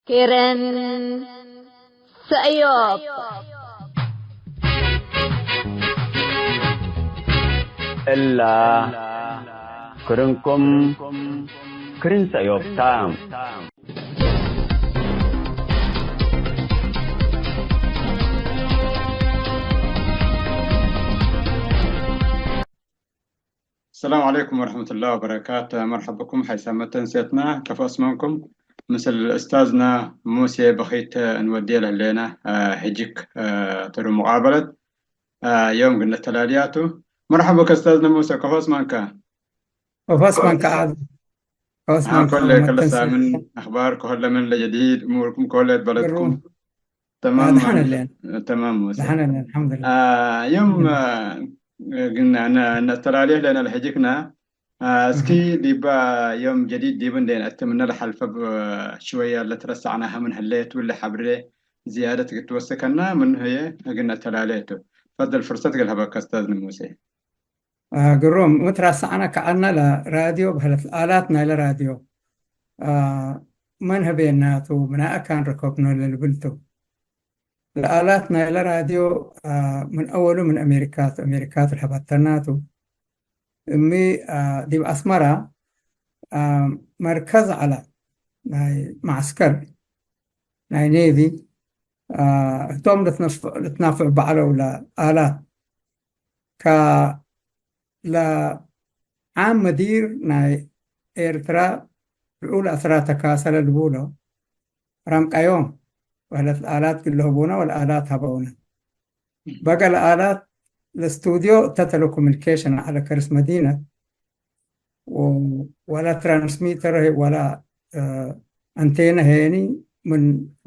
ክርን ሰእዮብ። እላ ክርንኩም ክርን ሰእዮብታ። السلام عليكم ورحمة الله وبركاته. مرحبا بكم حيث ما تنسيتنا كفاسمانكم مثل أستاذنا موسى بخيت نودي له لنا آه، هجيك آه، ترو مقابلة آه، يوم قلنا تلالياتو. مرحبا بك أستاذنا موسى، كفاسمانكا. ከፋስማን ከዓል ها كل كل سامن أخبار كل من الجديد، أموركم كل بلدكم. تمام. دحنا اللين. تمام موسى. دحنا اللين، الحمد لله. آه يوم آه قلنا أنا نتلاليه لنا الحجكنا. آه اسكي ديبا يوم جديد ديبن دين أتمنى الحلفة شوية اللي ترسعناها من هليت ولا حبري زيادة قد توسكنا من هي قلنا تلاليته. فضل فرصة قالها بك أستاذ موسى. ግሩም ምትራሳዕና ከዓና ራድዮ በህለት ኣላት ናይለ ራድዮ መን ህቤናቱ ምናእካን ረከብኖ ለልብልቱ ለኣላት ናይለ ራድዮ ምን ኣወሉ ምን ኣሜሪካት ኣሜሪካት ለሀበተናቱ እሚ ዲብ ኣስመራ መርከዝ ዓላ ናይ ማዕስከር ናይ ኔቪ እቶም ልትናፍዕ ባዕለው ለኣላት ዓም መዲር ናይ ኤርትራ ልዑል ኣስራ ተካሰለ ልብሎ ረምቃዮም ወለት ኣላት ግለህቡና ወለ ኣላት ሃበውና በገለ ኣላት ለስቱዲዮ እተ ተለኮሙኒኬሽን ዓለ ከርስ መዲነት ወላ ትራንስሚተር ወላ ኣንቴና ሄኒ ምን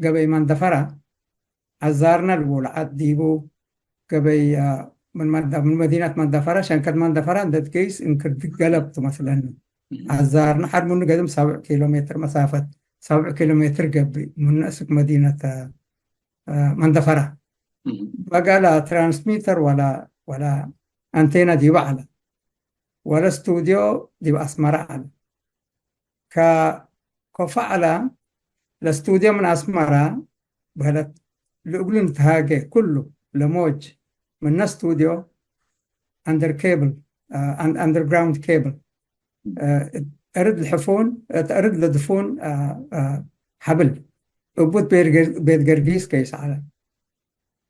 ገበይ ማንደፈራ ዓዛርና ልቦ ለዓት ዲቡ ገበይ ምን መዲናት ማንደፈራ ሸንከት ማንደፈራ እንደትገይስ እንክርድ ገለብ ትመስለኒ ዓዛርና ሓድ ምኑ ገድም ሰብዕ ኪሎ ሜትር መሳፈት ሰብዕ ኪሎ ሜትር ገብእ ምኑ እስክ መዲነት ማንደፈራ በጋላ ትራንስሚተር ወላ ወላ ኣንቴና ዲባ ዓላ ወላ ስቱዲዮ ዲብ ኣስመራ ዓላ ከኮፋ ዓላ ለስቱዲዮ ምን ኣስመራ በህለት ልእግሉ ንትሃገ ኩሉ ለሞጅ ምነ ስቱዲዮ under cable underground cable እርድ ልሕፉን እርድ ልድፉን ሓብል እቡት ቤት ገርጊስ ከይሰዓለ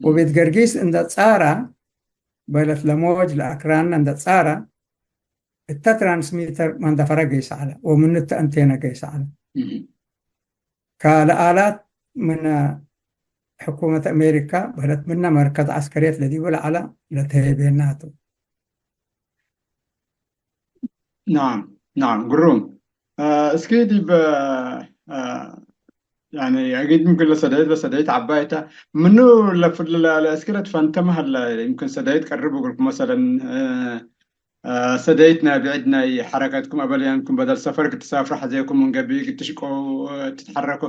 ወቤት ገርጊስ እንደ ጻራ በለት ለሞጅ ለኣክራና እንደ ጻራ እተ ትራንስሚተር ማንደፈራ ገይሰዓለ ወምንተ ኣንቴና ገይሰዓለ ካልኣላት ምን ሕኩመት ኣሜሪካ በለት ምና መርከዝ ዓስከርየት ለዲቡ ለዓላ ለተሄቤናቱ ናም ናም ግሩም እስኪ ዲብ يعني أكيد يمكن لسديت لسديت عبايتا منو لفل لا لا أسكرت فانتم هلا يمكن سديت قربوا قلت مثلا ሰደይትና ብዕድናይ ሓረከትኩም ኣበልያንኩም በደል ሰፈር ክትሳፍሩ ሓዘኩም እንገቢ ክትሽቆ ትትሓረኮ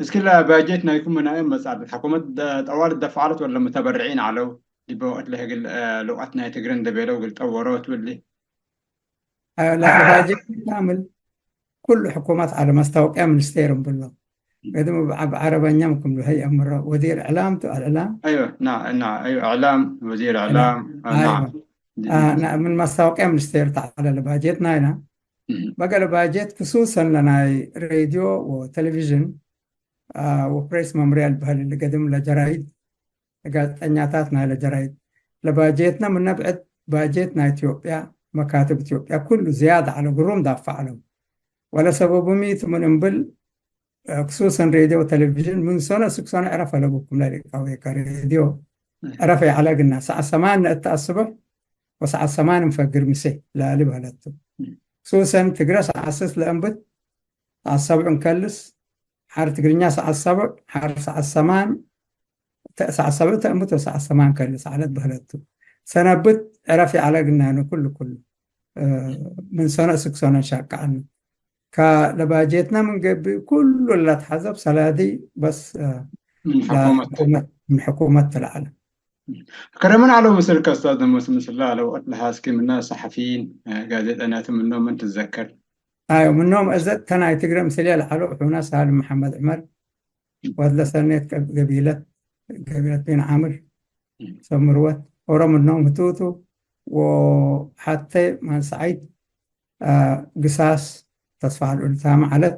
እስኪ ላ ባጀት ናይኩም ምናዮም መጻር ሓኩመት ጠዋል ደፋዓለት ወለ ሙተበርዒን ዓለው ዲበ ወቅት ለህግል ልውቀት ናይ ትግርን ደቤለው ግል ጠወሮ ትብሊ ባጀት ካምል ኩሉ ሕኩማት ዓለ ማስታወቂያ ሚኒስቴር እንብሎ ቅድም ብዓረበኛ ምኩም ዱሀይ ኣምሮ ወዚር ዕላም ቱ ኣልዕላም أيوة نعم نعم أيوة إعلام وزير إعلام نعم ምን ማስታወቂያ ሚኒስቴር ተዓለ ለባጀት ናይና በገለ ባጀት ክሱሰን ለናይ ሬድዮ ወቴሌቪዥን ወፕሬስ መምሪያ ልበህል ልገድም ለጀራይድ ጋዜጠኛታት ናይ ለጀራይድ ለባጀትና ምነብዕድ ባጀት ናይ ኢትዮጵያ መካትብ ኢትዮጵያ ኩሉ ዝያድ ዓለ ግሩም ዳፋ ዓለው ወለ ሰበቡ ሚት ምን እምብል ክሱሰን ሬድዮ ቴሌቪዥን ምን ሰነ ስክሰነ ዕረፍ ኣለብኩም ለሊቃ ወይ ከ ሬድዮ ዕረፍ ይዓለግና ሰዓት ሰማን ነእተ ኣስብሕ ወሰዓት ሰማን እንፈግር ምሴ ላሊ በህለቱ ክሱሰን ትግረ ሰዓት ስስ ለእንብት ሰዓት ሰብዕ እንከልስ ሓር ትግርኛ ሰዓት ሰብዕ ሓር ሰዓት ሰማን ሰዓት ሰብዕ ተእምት ወሰዓት ሰማን ከልስ ዓለት በህለቱ ሰነብት ዕረፍ ይዓለግና ንኩሉ ኩሉ ምን ሰነ ስክሰነ ሻቃዓኒ ለባጀትና ምንገብእ ኩሉ ላትሓዘብ ሰላዲ በስ ምን ሕኩመት ትልዓለ ከረምን ዓለው ምስል ከስታት ደሞስ ምስላ ለውቀት ለሃስኪ ምና ሰሓፊን ጋዜጠኛት ምኖ ምን ትዘከር ኣዮ ምኖም እዘ ተናይ ትግረ ምስል ለዓሎ ሕና ሳልም መሓመድ ዕመር ወድለ ሰኔት ገቢለት ገቢለት ቤን ዓምር ሰምርወት ኦሮም እኖም ህትውቱ ወሓተ ማንሰዓይት ግሳስ ተስፋ ልዑል ታማ ዓለት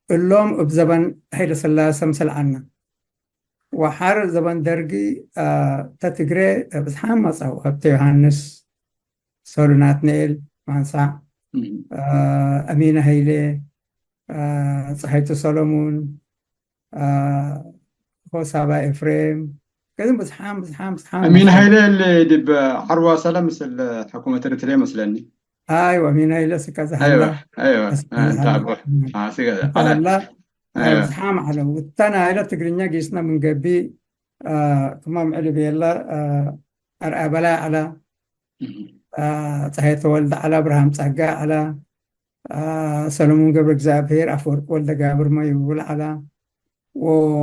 እሎም እብ ዘበን ሀይለ ስላሰ ምሰልዓና ወሓር ዘበን ደርጊ ተትግረ ብዝሓም መጻው ሀብተ ዮሃንስ ሰሉ ናትናኤል ማንሳዕ፣ ኣሚነ ሃይለ፣ ፀሃይቱ ሰሎሙን፣ ሆሳባ ኤፍሬም፣ ከዚም ብዝሓም ብዝሓም ብዝሓም ኣሚን ሃይለ اللي دب عروة سلام مثل حكومة إريتريا مثلني ኣይዋ ኣሚን ሃይለ ስካ ዝሃላ ايوه ايوه انت عبر اه سيقا ኣላ ብዝሓም ዓለው እታ ናይ ሃይለ ትግርኛ ጌስና ምንገቢ ክማም ዕሊ ቤላ ኣርኣያ በላይ ዓላ ፀሃይ ተወልደ ዓላ ኣብርሃም ፀጋ ዓላ ሰለሙን ገብረ እግዚኣብሔር ኣፈወርቂ ወልደ ጋብር ማይውል ዓላ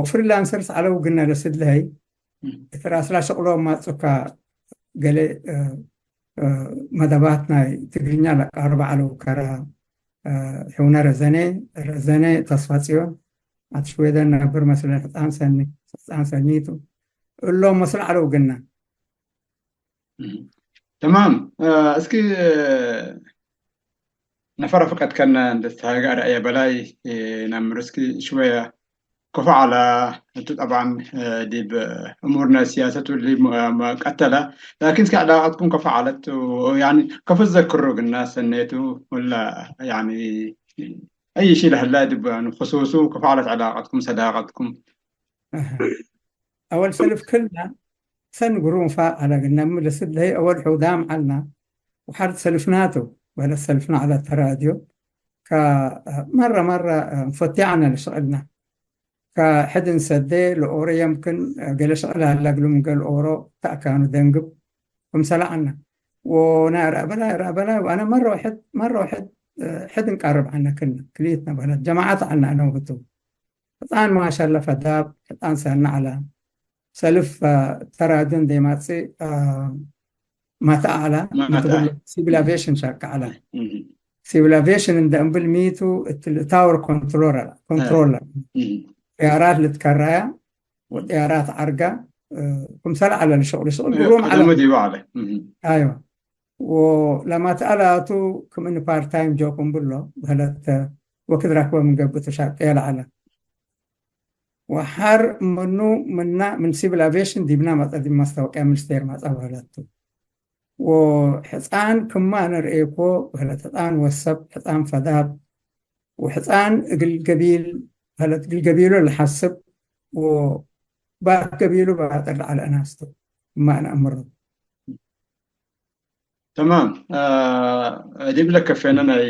ፍሪላንሰርስ ዓለው ግና ለስድለሀይ እቲ ራስላ ሸቅሎ ማፁካ ገለ መደባት ናይ ትግርኛ ለቃርባ ዓለው ከራ ሕውነ ረዘነ ረዘነ ተስፋ ፅዮን ኣቲ ሽወደን ነብር መስለን ሕፃን ሰኒ ሕፃን ሰኒቱ እሎም መስል ዓለው ግና تمام እስኪ ነፈራ ፍቀድከና እንደተሃጋ ርኣየ በላይ ናምር እስኪ ሽወያ ከፋ ዓላ እቱ ጠብዓን ዲብ እሙር ናይ ስያሰት ውሊ ቀተላ ላኪን እስኪ ዕላቀትኩም ከፋ ዓለት ያኒ ከፍ ዘክሩ ግና ሰነቱ ወላ ያኒ أي شيء لهلا دب خصوصه كفالة علاقتكم صداقتكم ኣወል ሰልፍ ክልና ሰን ግሩም ፋ ዓላ ግና ምልስት ለይ ኣወል ሕውዳም ዓልና ወሓርት ሰልፍናቱ በለት ሰልፍና ዓላ ተራድዮ ከመረ መረ እንፈትያዕና ልሽቕልና ከሕድን ሰደ ለኦሮ የምክን ገለ ሽቕል ሃላ ግሉም ገል ኦሮ ተእካኑ ደንግብ ክምሰላ ዓና ወና ራበላ ራበላ ኣነ መረ ወሕድ መረ ወሕድ ሕድ እንቃርብ ዓና ክልና ክልኢትና በለት ጀማዓት ዓና ኣነውህቱ ሕፃን ማሻላ ፈዳብ ሕፃን ሰና ዓላ ሰልፍ ተራድዮ እንደይማፅእ ማታ ዓላ ሲቪል ኣቪዬሽን ሻካ ዓላ ሲቪል ኣቪዬሽን እንደ እምብል ሚቱ እቲ ታወር ኮንትሮል ኮንትሮል ጥያራት ልትከራያ ወጥያራት ዓርጋ ክምሰል ዓላ ልሸቁሉ ሽቁል ግሩም ዓላ ቀደሙ ዲባ ዓለ ኣይዋ ወለማት ኣላቱ ክምን ፓርት ታይም ጆብ እንብሎ በህለት ወክድ ራክበ ምንገብእ ተሻቀ ለዓለ ወሓር ምኑ ምና ምን ሲቪል ኣቪዬሽን ዲብና መጸ ዲብ ማስታወቂያ ሚኒስቴር መጻ በህለቱ ወሕፃን ክማ ንርእኮ በህለት ሕፃን ወሰብ ሕፃን ፈዳብ ወሕፃን እግል ገቢል በህለት እግል ገቢሉ ልሓስብ ወባት ገቢሉ ባጠር ለዓለ እናስቶ እማ ነእምሮ تمام ዲብ ለከፌነ ናይ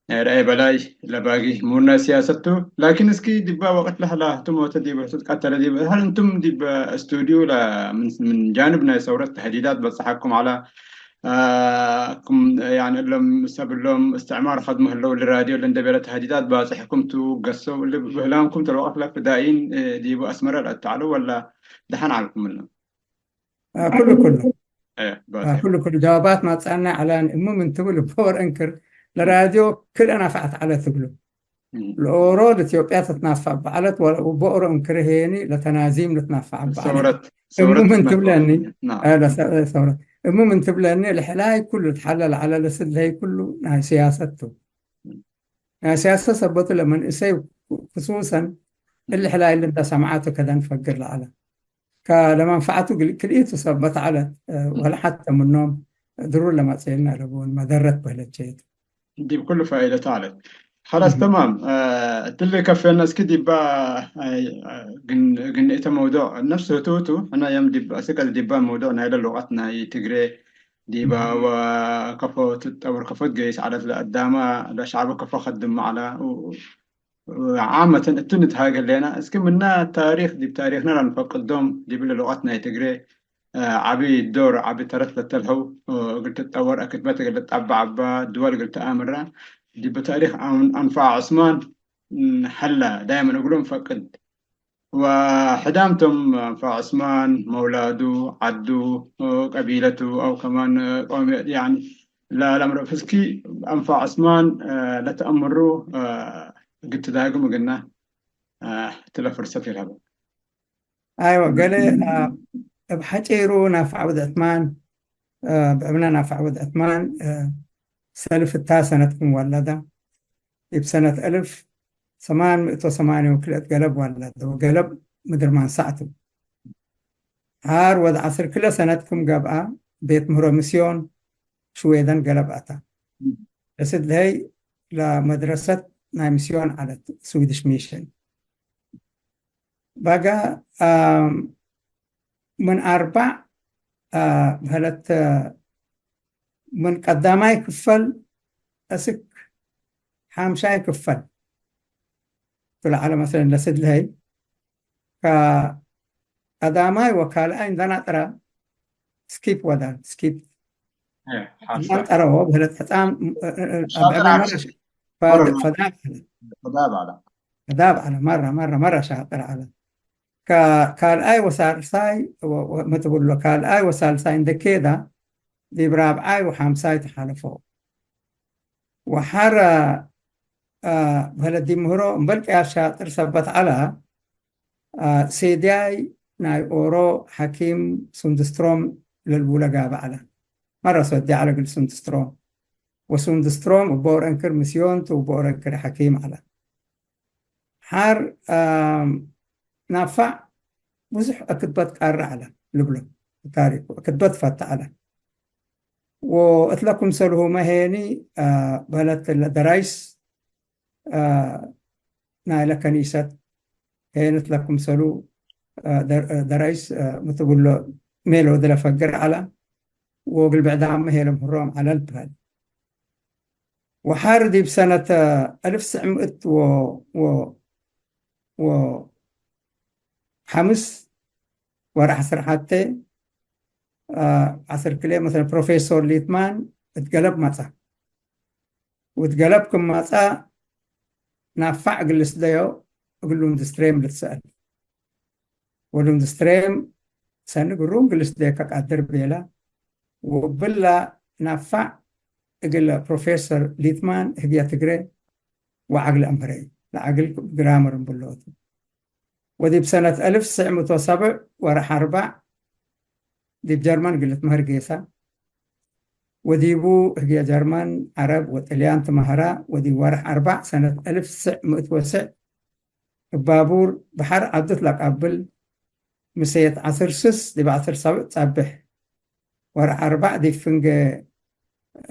ናይ ርአይ በላይ ለባጊ ሙር ናይ ስያሰቱ ላኪን እስኪ ዲባ ወቅት ለህላ ህቱም ወተ ዲብ ህቱት ቀተለ ዲብ ሀል እንቱም ዲብ ስቱዲዮ ምን ጃንብ ናይ ሰውረት ተህዲዳት በጽሐኩም ዓላ ኩም ያን እሎም ሰብ እሎም እስትዕማር ከድሙ ህለው ልራድዮ ለእንደቤለ ተህዲዳት ባጽሕኩም ትውገሰው ብህላምኩም ተልወቅት ለፍዳኢን ዲቡ ኣስመረ ለእተዓሉ ወላ ደሓን ዓልኩም እሎም ኩሉ ኩሉ ኩሉ ኩሉ ጀዋባት ማጻና ዓላን እሙ ምን ትብል ቦር እንክር ለራድዮ ክልአና ፈዓት ዓለ ትብሉ ለኦሮ ለኢትዮጵያ ትትናፋዕ በዓለት ወለኡ ቦኦሮ እንክር ሄኒ ለተናዚም ልትናፋዕ በዓለት እሙ ምን ትብለኒ ሰውረት እሙ ምን ትብለኒ ለሕላይ ኩሉ ትሓለል ዓለ ለስድለይ ኩሉ ናይ ስያሰት ቱ ናይ ስያሰት ሰበቱ ለመንእሰይ ክሱሰን እሊ ሕላይ ልንዳ ሰምዓቱ ከደን ፈግር ለዓለ ከለመንፈዓቱ ክልኢቱ ሰብ በተዓለት ወላ ሓተ ምኖም ድሩ ለማጽየና ለቡን መደረት በህለቸየት ዲብ ኩሉ ፋኢደት ዓለት ሓላስ ተማም ትል ከፌና እስኪ ዲባ ግን እተ መውዱዕ ነፍስ ህትውቱ ሕና የም ስቀ ዲባ መውዱዕ ናይ ለልውቀት ናይ ትግሬ ዲባ ወከፎ ትጠውር ከፎት ገይስ ዓለት ለአዳማ ለሻዕበ ከፎ ከድማ ዓላ ዓመተን እቱ ንትሃገ ሌና እስኪ ምና ታሪክ ዲብ ታሪክና ላንፈቅዶም ዲብል ልቀት ናይ ትግሬ ዓቢ ዶር ዓቢ ተረት ለተልሀው እግል ትጠወር ኣክትበት እግል ልጣባዓባ ድወል እግል ተኣምራ ዲብ ታሪክ ኣንፋዕ ዑስማን ሐላ ዳይመን እግሎም ፈቅድ ወሕዳምቶም ኣንፋዕ ዑስማን መውላዱ ዓዱ ቀቢለቱ ኣው ከማን ቆሚ ያኒ ለምረብ ህዝኪ ኣንፋ ዑስማን ለተአምሩ ግትዳግም እግና ትለ ፍርሰት ይረኸበ። ኣይወ ገለ ኣብ ሓፂሩ ናፋዕ ውድዕትማን ብዕብና ናፋዕ ውድዕትማን ሰልፍታ ሰነትኩም ወለዳ ይብ ሰነት እልፍ ሰማን ምእቶ ሰማንዮ ክልእት ገለብ ወለደ ወገለብ ምድር ማንሳዕቱ ሓር ወድ ዓስር ክለ ሰነትኩም ገብኣ ቤት ምህሮ ምስዮን ሽዌደን ገለብ ኣታ እስድለይ ለመድረሰት ናይ ምስዮን ዓለት ስዊድሽ ሚሽን ባጋ ምን ኣርባዕ በህለት ምን ቀዳማይ ክፈል እስክ ሓምሻይ ክፈል ትለዓለ መስለን ለስድለይ ቀዳማይ ወካልኣይ እንደናጥራ ስኪፕ ወዳል ስኪፕ እናንጠረዎ በህለት ሕፃን ፈዳብ ዓለ መራ መራ ሻጥር ዓለ ካልኣይ ወሳልሳይ ምትብሎ ካልኣይ ወሳልሳይ እንደኬዳ ዲብ ራብዓይ ወሓምሳይ ተሓለፎ ወሓረ በህለት ዲብ ምህሮ እምበል ቀያት ሻጥር ሰበት ዓላ ሴድያይ ናይ ኦሮ ሓኪም ሱንድስትሮም ለልቡለ ጋበ ዓላ መራ ሰዲ ዓለ ግል ሱንድስትሮም ወሱንድስትሮም እቦር እንክር ምስዮን ትውቦር እንክር ሓኪም ዓላ ሓር ናፋዕ ብዙሕ እክትበት ቃሪ ዓላ ልብሎ ታሪኩ እክትበት ፈታ ዓላ ወእትለኩም ሰልሁ መሄኒ በለት ደራይስ ናይ ለከኒሰት ሄንት ለኩም ሰሉ ደራይስ ምትብሎ ሜሎ ድለ ፈግር ዓላ ወግል ብዕዳም መሄሎም ህሮም ዓለል ትበል ወሓር ዲብ ሰነት ኣልፍ ስዕ ምእት ወሓምስ ወራሕ ዓስር ሓተ ዓስር ክልኤ መሰለ ፕሮፌሶር ሊትማን እትገለብ መጻ ውትገለብ ክመጻ ናፋዕ ግልስደዮ እግሉንድስትሬም ልትሰእል ወሉንድስትሬም ሰኒ ግሩም ግልስደዮ ከቃድር ቤላ ወብላ ናፋዕ እግለ ፕሮፌሰር ሊትማን ህግያ ትግረ ወዓግለ እምህረይ ለዓግል ግራመር እንብሎቱ ወዲብ ሰነት ኣልፍ ስዕ ምቶ ሰብዕ ወርሕ ኣርባዕ ዲብ ጀርመን ግልት ምህር ጌሳ ወዲቡ ህግየ ጀርመን ዓረብ ወጥልያን ትመሃራ ወዲብ ወርሕ ኣርባዕ ሰነት ኣልፍ ስዕ ምእት ወስዕ እባቡር ብሓር ዓድት ለቃብል ምሰየት ዓስር ስስ ዲብ ዓስር ሰብዕ ጸብሕ ወርሕ ኣርባዕ ዲብ ፍንገ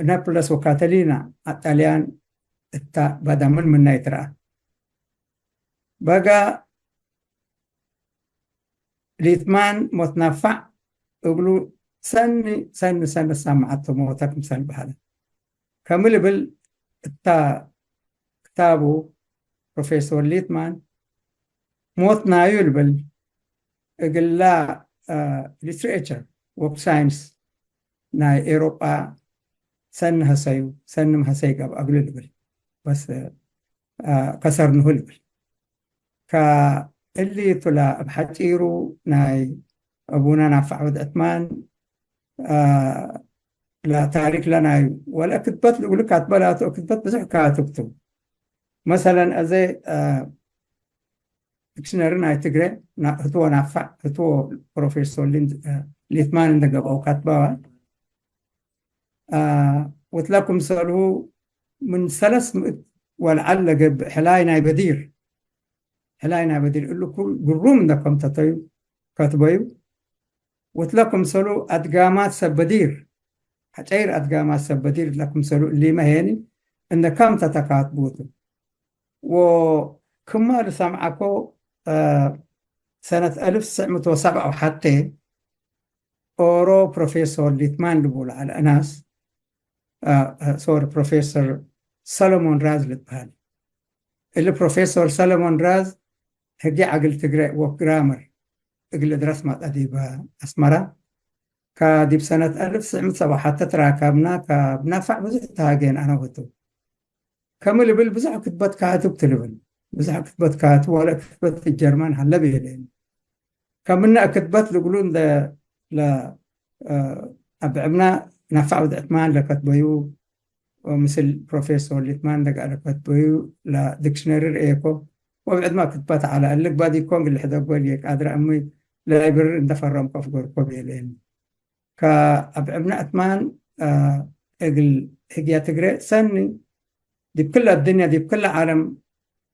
ነፕለስ ወካተሊና ኣጣልያን እታ ባዳምን ምናይ ትረኣ በጋ ሊትማን ሞት ናፋዕ እግሉ ሰኒ ሰኒ ሰኒ ሳምዓቶ ሞተ ክምሰል በሃለ ከም ልብል እታ ክታቡ ፕሮፌሶር ሊትማን ሞት ናዩ ልብል እግላ literature ወክ ሳይንስ ናይ ኤሮጳ ሰኒ ሀሰዩ ሰኒ ሀሰይ ጋብ ኣግሉ ልብል በስ ከሰርንሁ ልብል ከእሊ ቱላ ኣብ ሓፂሩ ናይ ኣቡና ናፋዕ ወድዕትማን ላ ታሪክ ለናዩ ወላ ክትበት ልብሉ ካትበላቱ ክትበት ብዙሕ ካትብቱ መሰለን እዚ ዲክሽነሪ ናይ ትግረ ህትዎ ናፋዕ ህትዎ ፕሮፌሶር ሊትማን እንደገበው ካትበዋ ወትላ ክምሰልሁ ምን ሰለስ ምእት ወልዓል ለገብእ ሕላይ ናይ በዲር ሕላይ ናይ በዲር እሉ ግሩም እንደ ከምተተዩ ከትበዩ ወትላ ክምሰሉ ኣድጋማት ሰብ በዲር ሓጨይር ኣድጋማት ሰብ በዲር እላ ክምሰሉ እሊመ ሄኒ እንደ ከምተተካትቡቱ ወክማ ዝሰምዓኮ ሰነት ኣልፍ ስዕ ምቶ ሰብዓ ሓቴ ኦሮ ፕሮፌሶር ሊትማን ልቡል ዓለ እናስ ሶሪ ፕሮፌሶር ሰሎሞን ራዝ ልበሃል እሊ ፕሮፌሶር ሰሎሞን ራዝ ህጊ ዓግል ትግረ ወክ ግራመር እግሊ ድረስ ማጣ ዲብ ኣስመራ ካብ ዲብ ሰነት ኣልፍ ስዕ ምእት ሰብዓ ሓተ ተራካብና ካብ ናፋዕ ብዙሕ ተሃገን ኣነወቱ ከም ልብል ብዙሕ ክትበት ካህትብ ትልብል ብዙሕ ክትበት ካህትብ ዋላ ክትበት ጀርመን ሃለብ የለን ከምና ክትበት ልግሉ እንደ ኣብ ዕብና ናፋዕ ብድዕትማን ለከትበዩ ምስል ፕሮፌሶር ሊትማን ደጋ ለከትበዩ ዲክሽነሪ ርእየኮ ወብዕድማ ክትበት ዓላ እልግ ባዲኮን ግልሕ ደጎል የቃድራ እሙይ ላይብር እንደፈረም ከፍ ጎርኮ ቤሌን ከአብ ዕብነ ዕትማን እግል ህግያ ትግሬ ሰኒ ዲብ ክል አድንያ ዲብ ክል ዓለም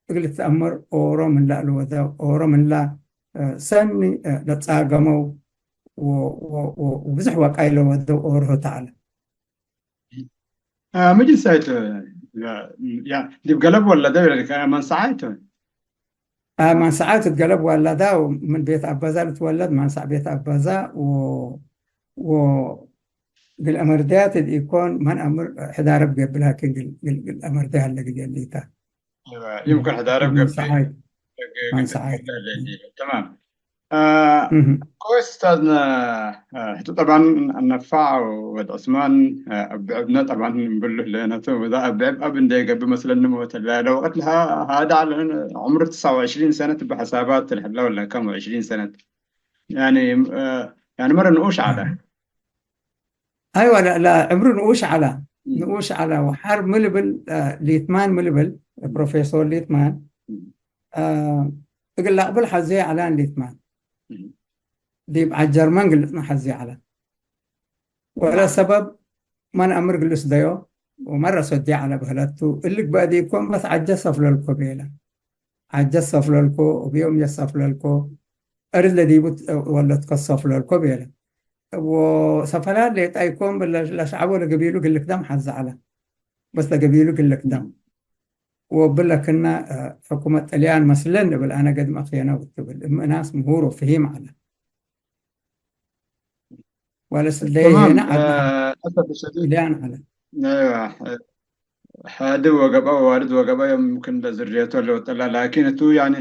እግል ትአምር ኦሮ ምንላ እልወደው ኦሮ ምንላ ሰኒ ለጻገመው ብዙሕ ወቃይ ለወደው ኦርሆ ተዓለ። ምጅሳይቶ ዲብ ገለብ ወለደ መንሰዓይቶ ማንሰዓት ትትገለብ ዋላዳ ምን ቤት አባዛ ልትወለድ ማንሳዕ ቤት አባዛ ግል አመርዳያት ኢኮን ማን አምር ሕዳረብ ገብላኪን ግል አመርዳያ አለ ግዜ ሊታ يمكن حدا عرف قبل ማንሰዓት تمام كويس استاذنا هتو طبعا النفاع ود عثمان بعبنا طبعا نقول له لانه اب اب اب ندي قبل مثلا نموت لا لو قلت لها هذا على عمر تسعة وعشرين سنه بحسابات الحلا ولا كم و20 سنه يعني يعني مره نقوش على አይዋ ዕምሩ ንኡሽ ዓላ ንኡሽ ዓላ ወሓር ምልብል ሊትማን ምልብል ፕሮፌሶር ሊትማን እግል ላቅብል ሓዜ ዓላን ሊትማን ዲብ ዓጀርመን ግልጽና ሓዜ ዓላ ወላ ሰበብ ማን አምር ግልጽ ደዮ ወመረ ሰዲ ዓላ በህለቱ እልግ በእዲ እኮን በስ ዓጀ ሰፍለልኮ ቤላ ዓጀ ሰፍለልኮ እብዮም የሰፍለልኮ እርዝ ለዲቡ ወለትከ ሰፍለልኮ ቤላ ወሰፈላ ሌጣ ይኮን ለሸዓቦ ለገቢሉ ግልክ ደም ሓዝ ዓላ በስ ለገቢሉ ግልክ ደም ወብለክና ሕኩመት ጥልያን መስለን እብል አነ ገድም አክየነ ውትብል እምእናስ ምሁሮ ፍሂም ዓላ ወለስ ደይሄነ ዓላ ጥልያን ዓላ ሓደ ወገባ ዋልድ ወገባ ዮም ምክን ለዝርየቶ ለወጠላ ላኪን እቱ ያኒ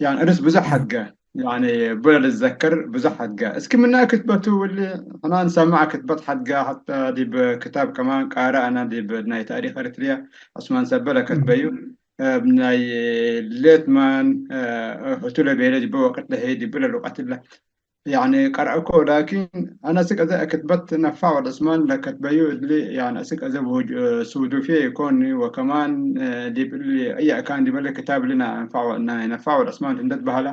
ያን እርስ ብዙሕ ሐድገ ያኒ ብለ ልዘከር ብዙሕ ሐድገ እስኪ ምና ክትበቱ ውሊ ሕና ንሰማዕ ክትበት ሐድገ ሐታ ዲብ ክታብ ከማን ቃረ አና ዲብ ናይ ታሪክ ኤርትርያ ዑስማን ሰበለ ከትበዩ ናይ ሌትማን ህቱ ለቤለ ጅበ ወቅት ለሄ ዲብ ለልውቀት ለ ያኒ ቀርአኮ ላኪን አነ እስክ አዘ ክትበት ነፋዕ ወልዕስማን ለከትበዩ እድሊ ያኒ እስክ አዘ ሱዱፌ ይኮኒ ወከማን ዲብ እሊ እያ ካን ዲበለ ክታብ ልና ነፋዕ ወልዕስማን እንደት በሃላ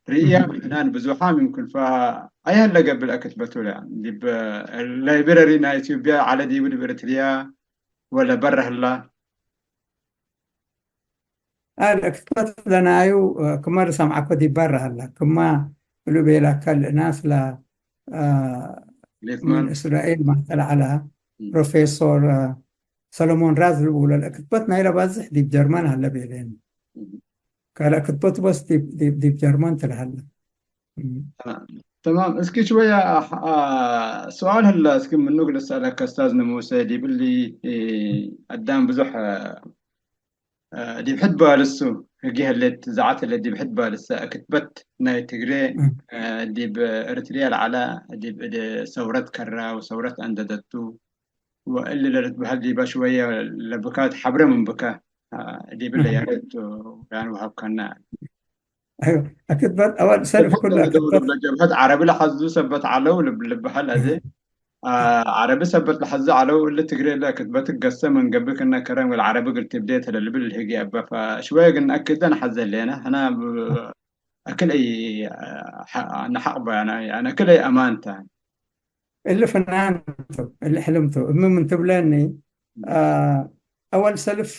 ርእያ ምሕናን ብዙሓም ይምክን ፈአያለ ገብለ ክትበቱ ዲብ ላይብረሪ ናይ ኢትዮጵያ ዓለ ዲቡ ዲብ ኤርትርያ ወለ በረ ህላ ክትበት ለናዩ ክመ ርሰምዓኮ ዲበረ ሀላ ክማ እሉ ቤላከ ልእናስ ለ ምን እስራኤል ማተለ ዐለ ፕሮፌሶር ሰሎሞን ራዝ ልብለ ክትበት ናይ ለባዝሕ ዲብ ጀርመን ሀለ ቤሌን ከለ ክትበቱ በስ ዲብ ጀርመን ትልሀለ تمام እስኪ ሽወያ ሰዋል ህላ እስኪ ምኑ ግልሳለከ እስታዝ ንሙሴ ዲብሊ አዳም ብዙሕ ዲብ ሕድ ባልሱ ህጊ ህሌት ዝዓት ህለ ዲብ ሕድ ባልሰ ክትበት ናይ ትግሬ ዲብ ኤርትርያ ለዓላ ዲብ እደ ሰውረት ከራ ወሰውረት አንደደቱ ወእሊ ለልትበሃል ዲባ ሽወያ ለብካት ሐብረ ምን ብካ ዲብለ ያሬት ያን ወሃብካና አክትበት አዋል ሰልፍ ኩሉ አክትበት ለጀብሀት ዓረቢ ለሐዙ ሰበት ዓለው ልብ- ልበሃል አዜ ዓረቢ ሰበት ለሐዙ ዓለው እሊ ትግሬ ለክትበት ገሰ መንገቢ ክነ ከረም ወልዓረቢ ግልትብዴ ተለልብል ልህጊ አበፋ ሽወየ ግን አክደን ሐዘ ሌነ ሕና ብ- አክል አይ ሐ- አነ ሐቅ ባያና አነ አክል አይ አማንታ እሊ ፍናንቱ እሊ ሕልምቱ እሚ ምን ትብለኒ አወል ሰልፍ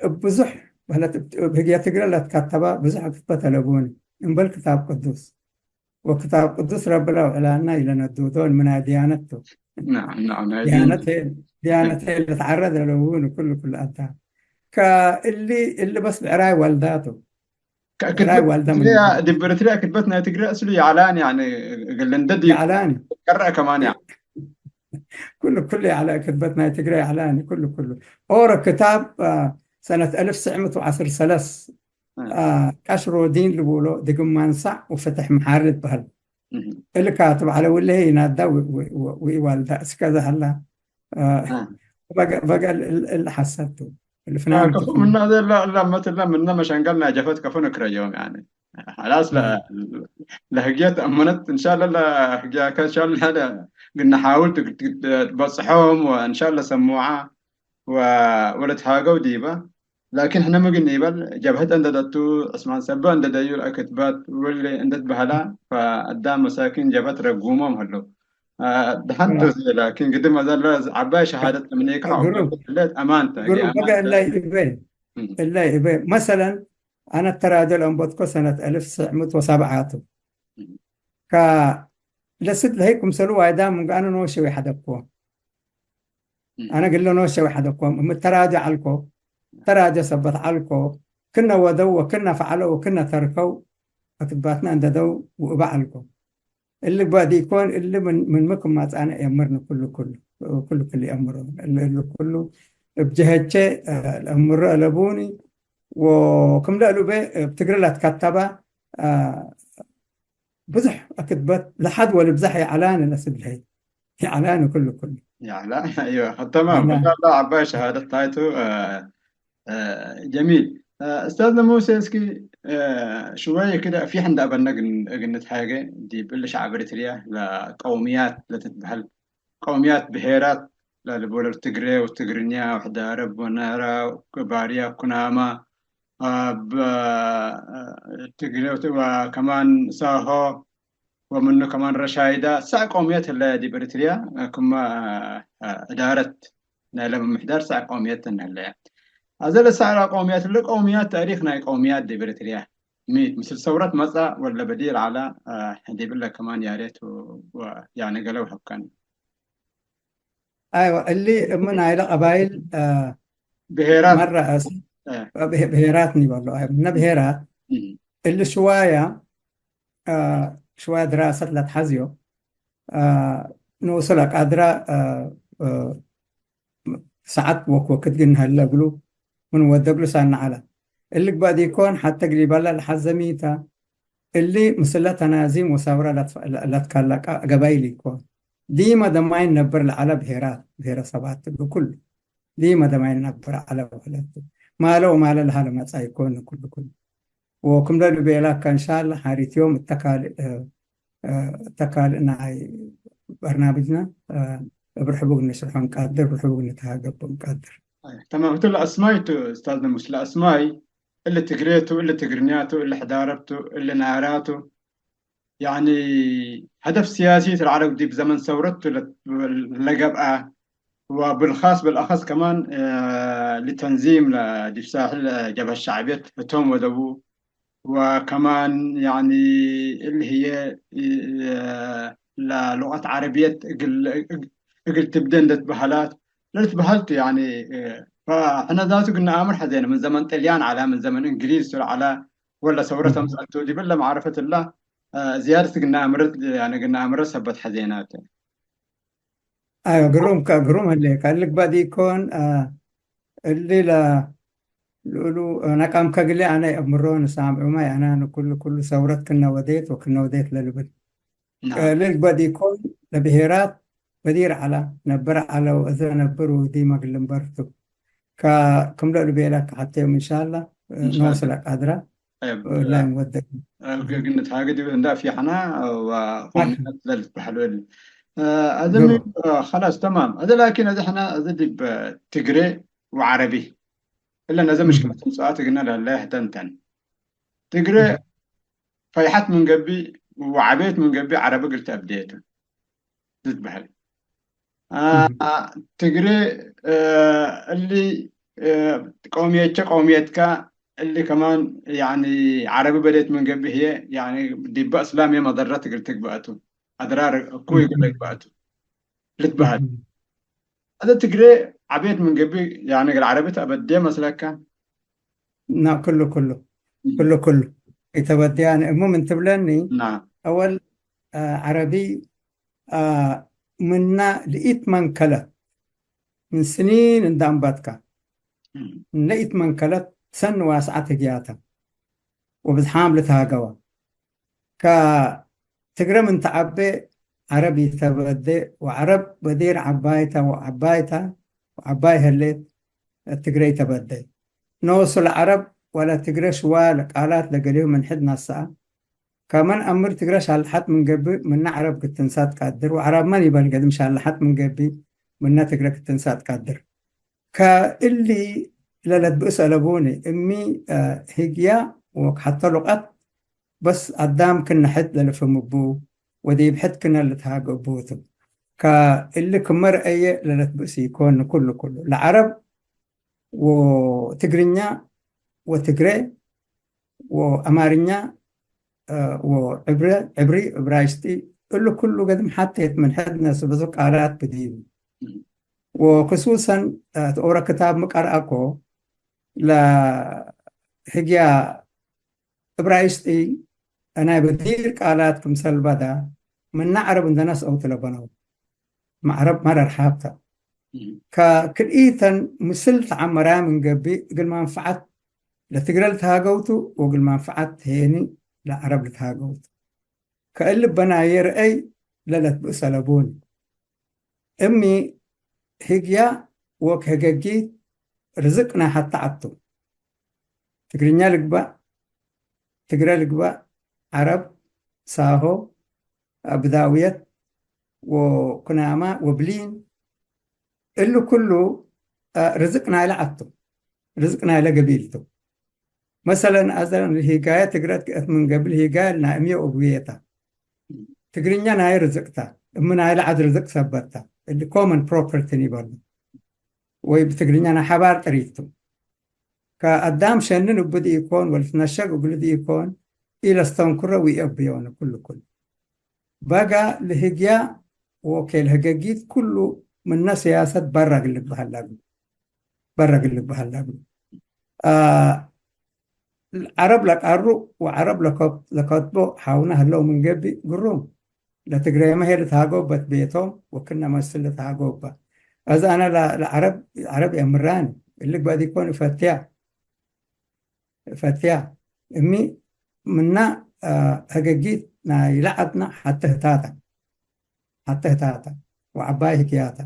እብ ብዙሕ ማለት እብ ህግየ ትግረ ለትከተባ ብዙሕ ክትበት አለቡኒ እምበል ክታብ ቅዱስ ወክታብ ቅዱስ ረቢ ለውዕላና ኢለነዱዶን ምናይ ድያነት ቱ ናም ናም ናይ ድያነት ድያነት ልትዓረድ አለቡኒ ኩሉ ኩሉ አታ ከእሊ እሊ በስ ብዕራይ ወልዳቱ ብዕራይ ወልዳ ዲብ ኤርትርያ ክትበት ናይ ትግረ እስሉ ይዓላን ያኒ እግል እንደ ዲብ ይዓላኒ ቀረአ ከማን ያ ኩሉ ኩሉ ያዕለ ክትበት ናይ ትግራይ ያዕለ ኩሉ ኩሉ ኦሮ ክታብ ሰነት አልፍ ስዕምት ወዓስር ሰለስ ቀሽሮ ዲን ልብሎ ድግም ማንሳዕ ወፍትሕ መሓሪ ልትበሃል እልካ ትባዕለ ውለሄ ይናዳ ወኢዋልዳ እስከ ዘሃላ በገ እል ሐሰብቱ ልፍናን ከፉ ምና ዘላ እላ መትላ ምና መሸንገል ናይ ጀፈት ከፉ ንክረዮም ያኒ ሓላስ ለህግየት እመነት እንሻላ ለህግያከ እንሻላ ግና ሓውል ትበፅሖም እንሻላ ሰሙዓ ወለትሃገው ዲባ ላኪን ሕነ ምግን ይበል ጀብሀት እንደደቱ ዕስማን ሰበ እንደደዩ ክትባት ውል እንደት በህላ ፈአዳም መሳኪን ጀብሀት ረጉሞም ህሉ። ደሓንቱ ላኪን ግድም መዘለ ዓባይ ሸሃደት ምኔካ ለት ኣማንተ ግሩ በገ እላይ እበ እላይ እበ መሰለን ኣነ ተራጀ ለእንቦትኮ ሰነት እልፍ ስዕሙት ወሰብዓቱ ካ ለስድ ለሀይ ክምሰሉ ዋይዳ ምንጋኑ ኖሸ ወይ ሐደኮ ኣነ ግለ ኖሸ ወይ ሐደኮ ምተራጀ ዐልኮ ተራጀ ሰበት ዐልኮ ክነ ወደው ወክነ ፈዐለው ወክነ ተርከው ክትባትና እንደደው ውእባ ዐልኮ እሊ ባዲኮን እሊ ምን ምክም ማጻነ የምርኒ ኩሉ ኩሉ ኩሉ ክል የምሮ እሊ ኩሉ እብ ጀሀቼ ለእምሮ ለቡኒ ወክም ለእሉበ እብ ትግረ ለትከተባ ብዙሕ ክትበት ለሓድ ወልብዛሕ የዕላኒ ለስድለይ የዕላኒ ኩሉ ኩሉ ተማም ዓባይ ሸሃደት ታይቱ ጀሚል። استاذ موسى እስኪ ሽወይ ክደ ፊሕ እንዳበነ እግንት ሃገ ዲብ እል ሸዓብ ኤርትርያ ለቀውምያት ለትትበህል ቀውምያት ብሄራት ለልቦለል ትግሬ ወትግርኛ ወሕዳረብ ወነራ ባርያ ኩናማ ትግሬ ከማን ሳሆ ወምኑ ከማን ረሻይዳ ሳዕ ቀውምያት ህለ ዲብ ኤርትርያ ክማ እዳረት ናይ ለምምሕዳር ሳዕ ቀውምየት ተንህለያ። አዘ ለሳዕራ ቀውምያት እለ ቀውምያት ታሪክ ናይ ቀውምያት ዲብ ኤርትርያ ሚት ምስል ሰውረት መጻ ወለ በዲር ዓላ ዲብለ ከማን ያሬት ያነ ገለው ሀብከን አይዋ እሊ እምን አይለ ቀባይል ብሄራት መራ ብሄራት ንበሎ እነ ብሄራት እሊ ሽዋያ ሽዋያ ድራሰት ለትሓዝዮ ንኡሱ ለቃድራ ሰዓት ወክወክት ግን ሀለ እግሉ ምን ወደ እግሉ ሳና ዐላ እሊ ግባእ ዲኮን ሐተ ግሊባላ ለሐዘሚታ እሊ ምስለ ተናዚም ወሳውራ ለትካላቃ ገባይል ይኮን ዲመ ደማይን ነብር ለዐለ ብሄራት ብሄረሰባት እግሉ ኩሉ ዲመ ደማይን ነብር ዐለ ወህለት ማለ ወማለ ለሀለ መጻ ይኮን ኩሉ ኩሉ ወክምለ ልቤላከ እንሻላ ሐሪትዮም እተካልእ እተካልእ ናይ በርናምጅና እብ ርሕቡግ ንሽርሖ ንቃድር ርሕቡግ ንተሃገቡ ንቃድር ተማም እቱ ለአስማይ ቱ እስታዝ ነሙስ ለአስማይ እሊ ትግሬቱ እሊ ትግርኛቱ እሊ ሕዳረብቱ እሊ ናራቱ ያኒ ሀደፍ ስያሲት ለዐረብ ዲብ ዘመን ሰውረቱ ለገብአ ወብልኻስ ብልአኸስ ከማን ልተንዚም ዲብ ሳሕል ጀብሀት ሸዕብየት እቶም ወደቡ ወከማን ያኒ እሊ ህየ ለሉቀት ዓረብየት እግል ትብደ እንደትበህላት ለልትበህልቱ ያኒ ሕነ ዛቱ ግና አምር ሐዜነ ምን ዘመን ጥልያን ዓላ ምን ዘመን እንግሊዝ ሱል ዓላ ወለ ሰውረት አምጸቱ ዲብለ መዓረፈት እላ ዝያደት ግና አምረት ያኒ ግና አምረት ሰበት ሐዜናት አዮ ግሩም ከ ግሩም ህሌ ከልግባእ ዲኮን እሊ ለልኡሉ ነቃም ከግሌ አነ እምሮ ንሳምዑማ ያና ንኩሉ ኩሉ ሰውረት ክነ ወዴት ወክነ ወዴት ለልብል ልግባእ ዲኮን ለብሄራት በዲር ዐላ ነብር ዐለው እዘ ነብር ውዲ መግልምበርቱ ከምለሉ ቤላ ከሓተዮም እንሻላ ኖስለ ቃድራ ላይም ወደግ ግንት ሃገ ዲብ እንዳ ፊሓና ወኮሚነት ለልትበሐል ወል ኣዘሚ ኸላስ ተማም ኣዘ ላኪን ኣዘ ሕና ኣዘ ዲብ ትግሬ ወዓረቢ እለ ነዘ ምሽክለት ምጽኣት ግና ለለ ህተንተን ትግሬ ፈይሐት ምን ገቢ ወዓቤት ምን ገቢ ዓረቢ ግልተ እብዴቱ ዝትበህል ትግሬ እሊ ቀውምየቸ ቀውምየትካ እሊ ከማን ያኒ ዓረቢ በዴት ምን ገብእ ህየ ያኒ ዲበ እስላም የመደረት እግል ትግበአቱ አድራር እኩይ እግል ትግበአቱ ልትበሃል። አደ ትግሬ ዓቤት ምን ገብእ ያኒ እግል ዓረቢ ተአበዴ መስለካ? ና ኩሉ ኩሉ ኩሉ ኩሉ ኢተበድያኒ እሙ ምን ትብለኒ? ና አወል ዓረቢ ምና ልኢት መንከለት ምን ስኒን እንዳ አንባትካ ለኢት መንከለት ሰን ዋስዓት ህግያታ ወብዝሓም ልትሃገዋ ከትግረ ምን ተዓቤ ዓረብ ይተበዴ ወዓረብ በዲር ዓባይታ ወዓባይታ ወዓባይ ህሌት ትግረ ይተበዴ ኖሱ ለዓረብ ወለ ትግረ ሽዋ ለቃላት ለገሌሁ ምን ሕድ ናሰአ ከመን አምር ትግረ ሻልሐት ምን ገብእ ምነ ዐረብ ክትንሳ ትቃድር ወዐራብ መን ይበል ገድም ሻልሐት ምን ገብእ ምነ ትግረ ክትንሳ ትቃድር ከእሊ ለለት ብእስ አለቡኒ እሚ ህግያ ወክሐተ ሉቀት በስ አዳም ክነሕት ለልፍምቡ ወዲብ ሕት ክነ ልትሃገቡቱ ከእሊ ክመርአየ ለለት ብእስ ይኮን። ኩሉ ኩሉ ለዓረብ ወትግርኛ ወትግሬ ወአማርኛ ወዕብሪ ዕብራይስጢ እሉ ኩሉ ገድም ሓቴት ምን ሕድነስ ብዙ ቃላት ብድዩ ወክሱሰን ተኦረ ክታብ ምቀርአኮ ለህግያ እብራይስጢ ናይ በዲር ቃላት ክምሰል በዳ ምና ዓረብ እንደነስ አውት ለበነው ማዕረብ መረር ሓብታ ከክልኢተን ምስል ተዓመራያ ምንገቢ እግል መንፈዓት ለትግረ ልተሃገውቱ ወእግል መንፈዓት ሄኒ ለዓረብ ልተሃገውቱ ከእል በናየ ርአይ ለለት ብእሰ ለቡን እሚ ህግያ ወክህገጊት ርዝቅና ሓታ ዓቱ ትግርኛ ልግባእ ትግረ ልግባእ ዓረብ ሳሆ ብዳውየት ወኩናማ ወብሊን እሉ ኩሉ ርዝቅ ናይለ ዓቱ ርዝቅ ናይለ ገቢልቱ መሰለን አዘን ሂጋየ ትግረት ክእት ምን ገብል ሂጋየ ናይ እምዮ እጉየታ ትግርኛ ናይ ርዝቅታ እም ናይለ ዓድ ርዝቅ ሰበታ እሊ common property ይበሉ ወይ ብትግርኛ ናይ ሓባር ጥሪቱ ከአዳም ሸንን እብድ ኢኮን ወልትነሸግ እግልድ ኢኮን ኢለስተንኩረ ዊአብዮነ ኩሉ ኩሉ በጋ ልህግያ ወኬል ህገጊት ኩሉ ምነ ስያሰት በራ ግልግበሃላ ግሉ በራ ግልግበሃላ ግሉ ዓረብ ለቃሩ ወዓረብ ለከትቦ ሓውና ህለው ምን ገቢ ግሩም ለትግረየ መሄድ ተሃገውበት ቤቶም ወክነ መስል ተሃገውባ እዚ አነ ለዓረብ ዓረብ የምራኒ እልግ በዲኮን ፈትያ ፈትያ እሚ ምና ህገጊት ናይ ለዓድና ሓተ ህታታ ሓተ ህታታ ወዓባይ ህክያታ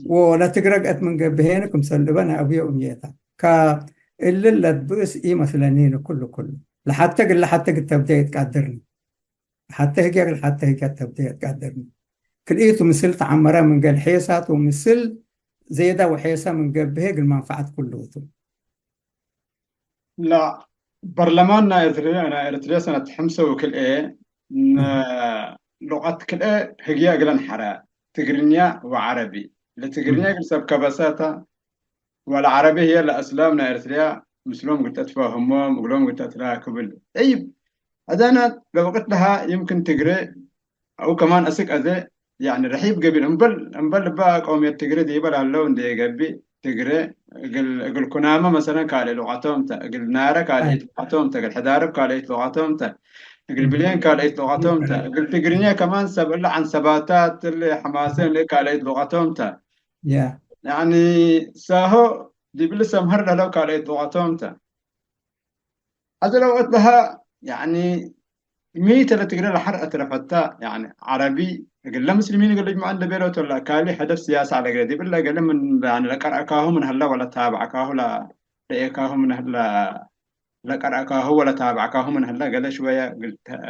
ወለትግረግአት ምን ገብሄነ ክምሰልበ ናይ አብዮ እምየታ ከእልል ለትብእስ ኢመስለኒ ንኩሉ ኩሉ ለሓተግ ለሓተግ ተብደ ይትቃድርኒ ሓተ ህግያግ ለሓተ ህግያ ተብደ ይትቃድርኒ ክልኢቱ ምስል ተዓመረ ምን ገል ሔሳት ወምስል ዜዳ ወሔሰ ምን ገብሄ ግል መንፈዓት ኩሉ እቱ لا برلمان نا إرتريا نا إرتريا سنة حمسة وكل إيه ن- لغة كل إيه هي أقلن حرا تقرنيا وعربي لتقرنيا قل سب كبساتا والعربي هي الأسلام نا إرتريا مسلوم قلت أتفاهمهم وقلوم قلت أتلاكبل طيب هذا أنا لو قلت لها يمكن تقري أو كمان أسك أذي يعني رحيب قبيل أمبل أمبل با قومية تقري دي بلا لو ندي قبي ትግረ እግል ኩናማ መሰለን ካልእት ሉቃቶም ተ እግል ናረ ካልእት ሉቃቶም ተ እግል ሕዳርብ ካልእት ሉቃቶም ተ እግል ብሌን ካልእት ሉቃቶም ተ እግል ትግርኛ ከማን ሰብ እለ ዓንሰባታት እለ ሕማሰን እለ ካልእት ሉቃቶም ተ ያኒ ሳሆ ዲብሊ ሰምሀር ለለው ካልእት ሉቃቶም ተ አዘ ለውቀት ለሃ ያኒ ሚተ ለትግረ ለሐር አትረፈታ ያኒ ዐረቢ እግለ ምስልሚን እግለ ጅምዐ እንደ ቤለቶ ለካሊ ሀደፍ ስያሰ ዐለ እግለ ዲብለ እግለ ምን ያኒ ለቀርአካሁ ምን ሀላ ወለታብዐካሁ ለረኤካሁ ምን ሀላ ለቀርአካሁ ወለታብዐካሁ ምን ሀላ ገለ ሽወየ እግል ተ-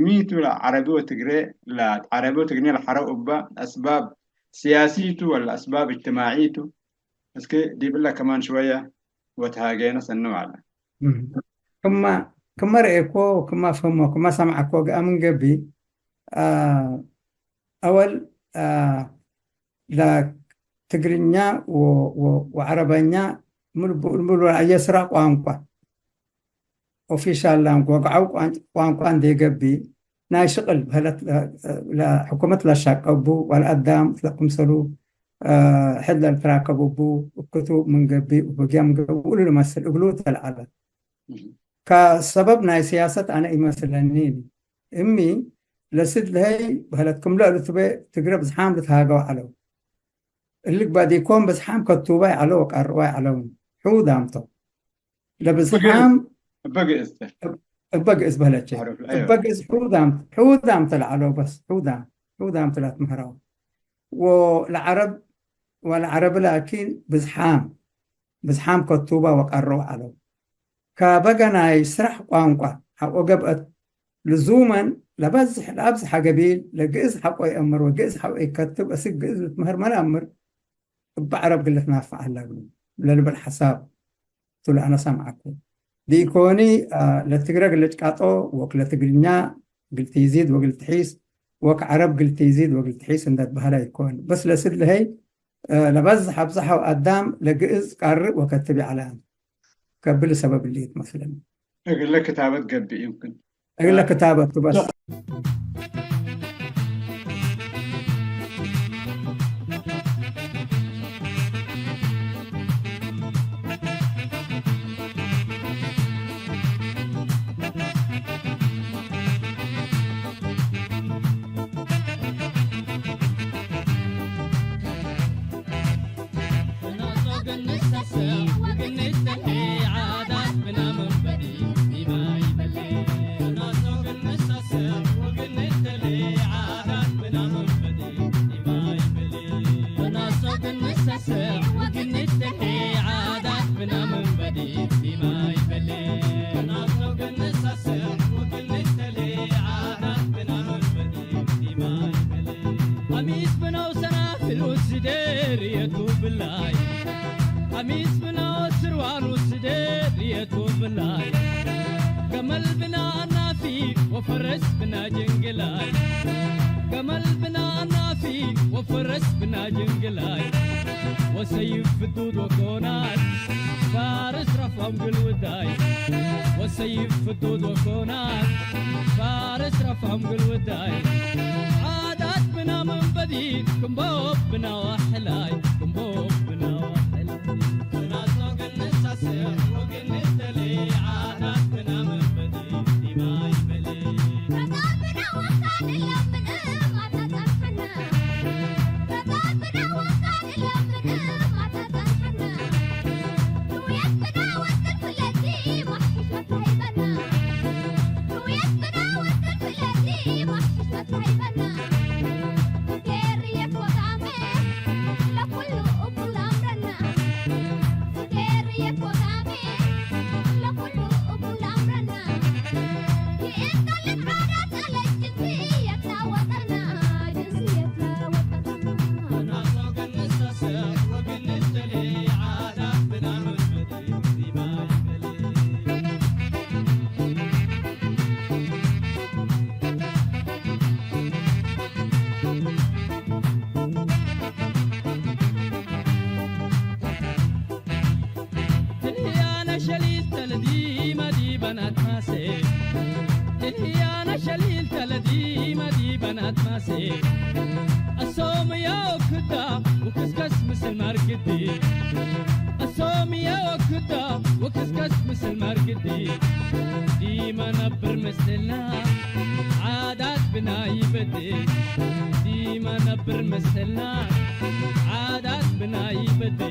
ሚቱ ለዐረቢ ወትግሬ ለዐረቢ ወትግሬ ለሐረው እባ አስባብ ስያሲቱ ወለ አስባብ እጅትማዒቱ እስኪ ዲብለ ከማን ሽወየ ወተሃጌነ ሰኑ ዐለ። ክማ ክማ ረኤኮ ክማ ፈሞ ክማ ሰምዓኮ ገአ ምን ገቢ አወል ለትግርኛ ወዐረበኛ ምልቡ የስራ ቋንቋ ኦፊሻል ላንግ ወግዓው ቋንቋ እንደ ገቢ ናይ ሽቅል በህለት ሕኩመት ለሻቀቡ ወልአዳም ለክምሰሉ ሕድ ለልትራከቡቡ እክቱ ምን ገቢ ውግያ ምን ገቢ እሉ ልመስል እግሉ ተልዓለ ከሰበብ ናይ ስያሰት አነ ኢመስለኒ እሚ ለስድ ለሀይ በህለት ክምለ እሉ ትቤ ትግረ ብዝሓም ልትሃገው ዐለው እልግ ባዲኮም ብዝሓም ከቱባይ ዐለው ወቃርዋይ ዐለውን ሕውዳምቶ ለብዝሓም እበግእዝ ተ- እበግእዝ በህለቸ ማዕሩፍ፣ አይዋ። እበግእዝ ሕውዳም ሕውዳም ተልዓለው በስ ሕውዳም ሕውዳም ተላት ምህራው ወለዓረብ ወለዓረብ ላኪን ብዝሓም ብዝሓም ከቱባ ወቀረው ዐለው ካበገ ናይ ስራሕ ቋንቋ ሓቆ ገብአት ልዙመን ለበዝሕ ለአብዝሓ ገቢል ለግእዝ ሓቆ ይአምር ወግእዝ ሓቆ ይከትብ እስግ ግእዝ ልትምህር መናምር እበ ዐረብ ግለት ናፍዕ አላ ብሉ ለልብል ሓሳብ ትብሉ ኣነ ሰምዓኩ። ዲኢኮኒ ለትግረ ግልጭ ቃጦ ወክ ለትግርኛ ግልቲ ይዚድ ወግልቲ ሒስ ወክ ዓረብ ግልቲ ይዚድ ወግልቲ ሒስ እንደት ባህላ ይኮን በስ ለስድ ለሀይ ለበዝሕ ኣብዝሓው ኣዳም ለግእዝ ቃርእ ወከትብ ይዓላም ከብል ሰበብ ልይት መስለኒ። እግለ ክታበት ገብእ ይምክን። እግለ ክታበት በስ። ኣሚስ ብነው ሰናፍል ውስደ ርየቱ ብላይ። ኣሚስ ብነው ስርዋን ውስደ ርየቱ ብላይ። ገመል ብና ኣናፊ ወፈረስ ብና ጀንግላይ። ገመል ብና ኣናፊ ወፈረስ ብና ጀንግላይ። ወሰይፍ ፍዱድ ወኮናት ፋርስ ረፋም ግልውዳይ። ወሰይፍ ፍዱድ ወኮናት ፋርስ ረፋም ግልውዳይ። ዓዳት ብና መንበዲ ክንቦብ ብና ዋሕላይ። ክንቦብ ብና ዋሕላይ። ኣሶምዮ ክዳ ወክስከስ ምስል ማርግዲ። ኣሶምዮ ክዳ ወክስከስ ምስል ማርግዲ። ዲማ ነብር ምስልና ዓዳት ብናይ በዲ። ዲማ ነብር ምስልና ዓዳት ብናይ በዲ።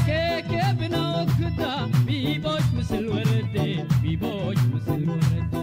ኬኬ ብና ወክዳ ቢቦች ምስል ወረዴ። ቢቦች ምስል ወረዴ።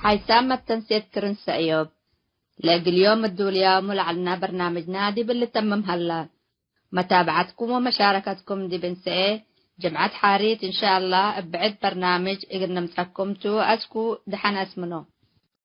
ሓይሳም መተንሴት ክርንሰ እዮብ ለግልዮ ምድውልያ ሙላዕልና በርናምጅና ዲብል ተመምሃላ መታብዓትኩም ወመሻረከትኩም ዲብንሰኤ ጀምዓት ሓሪት እንሻላ እብዕድ በርናምጅ እግር ነምጻኩም ቱ ኣስኩ ደሓን ኣስምኖ።